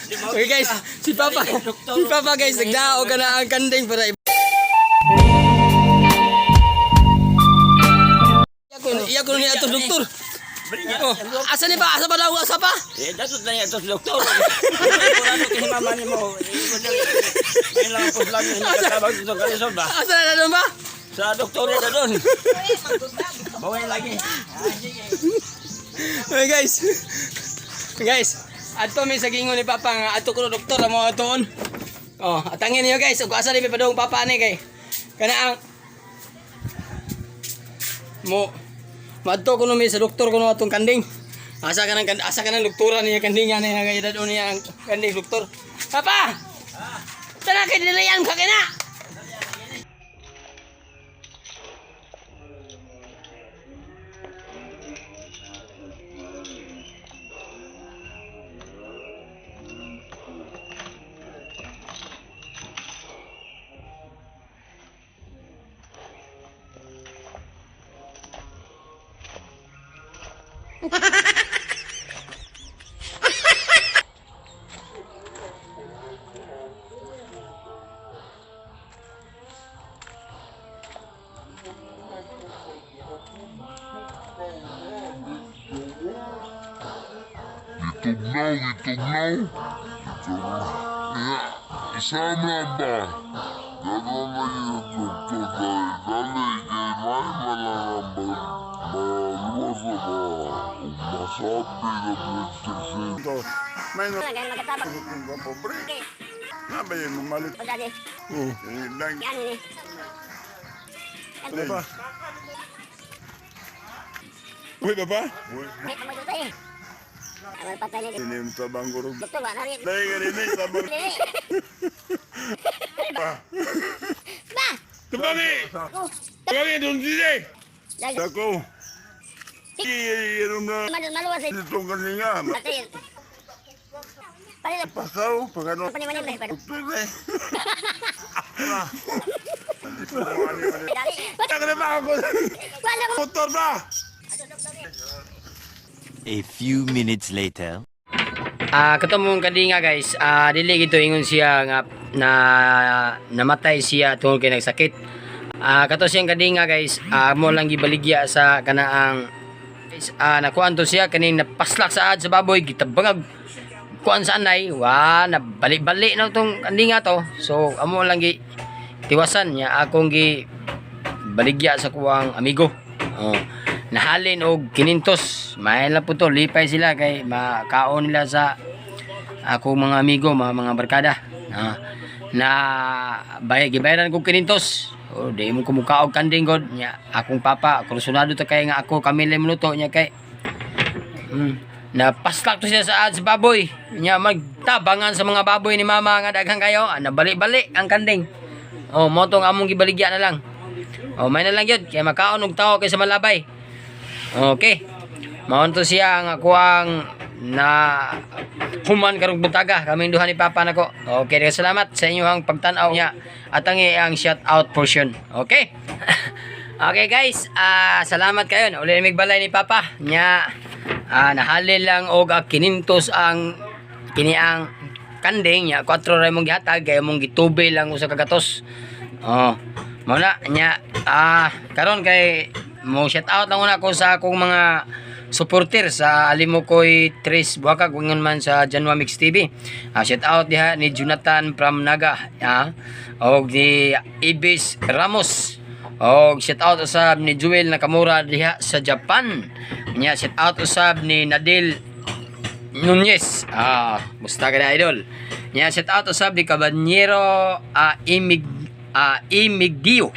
Okay guys, si Papa guys, nagdao ka na ang kanding para iya ko ni ato doktor. Oh, asa ni ba? Asa ba daw? Asa pa? Eh, datot na niya ito sa doktor. Kurado kay mama ni mo. May lang po lang yung nagkatabag dito kalisod ba? Asa na doon ba? Sa doktor na doon. Bawal lagi. Okay guys. Guys, ato mi sa gingon ni Papa nga ato ko doktor amo atoon. Oh, atangin niyo guys, ug asa ni padung Papa ni kay kana ang mo maadto ko mi sa doktor ko atong kanding. Asa ka nang doktora niya kanding nga niya nga edad niya ang kanding doktor. Papa! Tana kay dilian ka kina. Gitugnaw, gitugnaw. Gitugnaw. Iya, isama ba? Gano'n na yung doktor dahil dali kay may malalambang maluwas na ba o masabi na prinsesa. To. May na Ganyan magkatabak. kung pobre. Na ba yun mamalit? Pagdali. Eh, lang. Yan ini. Ano pa? Uy, papa? Uy, May pamagutay. Amal patay ni. ini yung tabang gurong. Doktor ba nari? Dahil ka rin eh, tabang. Dili. Pa. Ba. Tabangi! Oh. Tabangi, doon sila! Lagi. Ako. Iinom na Malu maluwas eh. itong kaninga. Patay. Patay. Pasaw, pag ano. Pani mani pa. Doktor eh. Dali. Taka na ba ako? Wala ko. Motor ba? A few minutes later. Ah, katong mong kandinga guys, dili gito ingon siya nga na namatay siya tungod kay nagsakit. Kato siyang kandinga guys, mo lang gibaligya sa kanaang guys, nakuan to siya kaning napaslak sa ad sa baboy gitabangag kuan sa anay, wa nabali-bali na tong kandinga to. So amo lang gi tiwasan niya akong gi baligya sa kuwang amigo. Oh. Nahalin og kinintos. May lang po to, lipay sila kay makaon nila sa ako mga amigo, mga barkada. Ah, na bay gibayaran ko kinintos. Oh, di mo kumukaog kanding god nya akong papa kursunado ta kay nga ako kami lang luto nya kay napaslak to siya sa ads baboy. Nya magtabangan sa mga baboy ni mama nga daghan kayo. Ah, nabali-bali ang kanding. Oh, mo tong among gibaligya na lang. Oh, may na lang yun. Kaya makaon og tao kaysa malabay. Okay. Maon to siya ang akuang na human karong buntaga kaming duha ni Papa nako. Okay, daghang salamat sa inyong pagtan-aw niya at ang iyang shout out portion. Okay. Okay guys, salamat kayo. Uli mig balay ni Papa nya nahalil lang og kinintos ang kini ang kanding nya 4 ra imong gihatag kay imong gitubi lang usa ka gatos. Oh. Mao na nya karon kay mo shout out lang una ko sa akong mga supporter sa Alimokoy Tres Buhakag wingon man sa Janwa Mix TV. Shout out diha ni Jonathan from Naga, og ni Ibis Ramos. Og shout out usab ni Jewel Nakamura diha sa Japan. Nya shout out usab ni Nadil Nunez. Musta ka na idol. Nya shout out usab ni Cabanyero Imig Imigdio.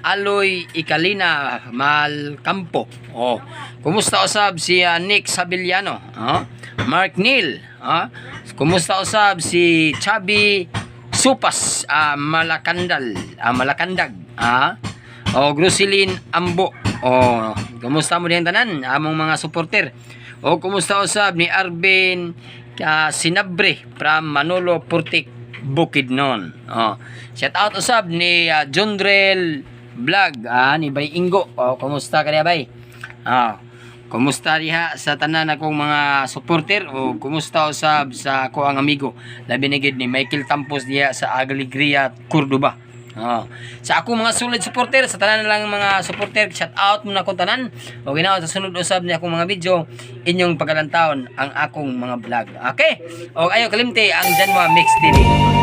Aloy Ikalina Malcampo. Oh. Kumusta usab si Nick Sabiliano? Mark Neil. Kumusta usab si Chabi Supas Malakandal, Malakandag. O Grusilin Ambo. O, kumusta mo din tanan among mga supporter. O kumusta usab ni Arvin Sinabre from Manolo Purtik Bukidnon. O, shout out usab ni Jondrel Vlog ni Bay Ingo. O, kumusta ka niya bay? Kumusta diha sa tanan akong mga supporter o kumusta usab sa ako ang amigo labi na gyud ni Michael Tampos diha sa Alegria, Cordoba. Oh. Sa akong mga solid supporter, sa tanan na lang mga supporter, shout out muna akong tanan. O ginawa sa sunod usab ni akong mga video, inyong pagalantaon ang akong mga vlog. Okay? O ayo kalimti ang Janwa Mix TV.